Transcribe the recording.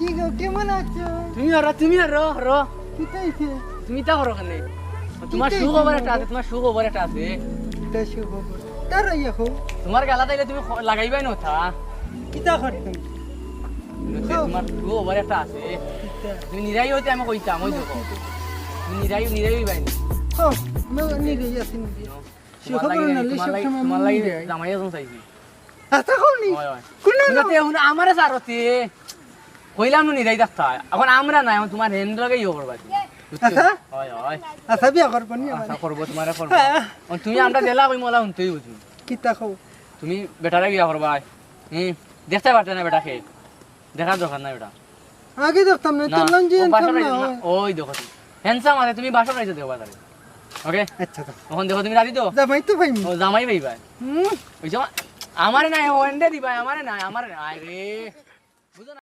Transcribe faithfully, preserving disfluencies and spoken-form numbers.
কি গো, কেমন আছো? তুমি হরো, তুমি হরো, হরো। কিতা অইছে? তুমি তা হরো কেনে? তোমার কিতা সুখবর অইছে? একটা আছে, তোমার সুখবর একটা আছে। কিতা সুখবর? তাড়াইয়া কও। তোমার গালাত আইলে তুমি খ-, লাগাইবায় না তা। কিতা করতাম? বুঝছো? তোমার সুখবর একটা আছে। কিতা? তুমি নিরাই অইতে আমি কইতাম, ওই দেখো। তুমি নিরাই, নিরাই অইবায় নি। কও, আমি নিরাই আছি, নিরাই। তোমার সুখবর লাগি, নাইলে তোমার সব লাগি, সময় তোমার আমি লাগি নিরাই। জামাই একজন চাইছি। আচ্ছা, কও নি। হয়, হয়। কোন না? হুনো তে, হুনো, আমারে ছাড়ো তে। কইলাম না নিরাই থাকতা। এখন আমরা নাই, এখন তোমার হেন লগে ইয়ে করবা তুমি। বুঝছো? আচ্ছা। হয়, হয়। আচ্ছা, বিয়া করবো নি আশা আমারে? করবো, তোমারে করবো। হ্যাঁ। এখন তুমি আমরা জেলা কই মলা হুনতেই বুঝি। কিতা কও? তুমি বেটারে বিয়া করবা। হুম, দেখতে পারতে না বেটাকে। দেখার দরকার নাই বেটা। আগে দেখতাম না, না, তো লঞ্জি ও আনতাম বাসর না। আইছে না। ওই দেখো তুমি। Handsome আছে, তুমি বাসর আইছে দেখবা তারে। ওকে? আচ্ছা, তো। এখন দেখো তুমি রাজি তো? জামাই তো পাইমু। ও জামাই পাইবা। হুম। ওই যে আমারে নাই, ও এন্ডে দিবা, আমারে নাই, আমারে নাই রে। বুঝো না?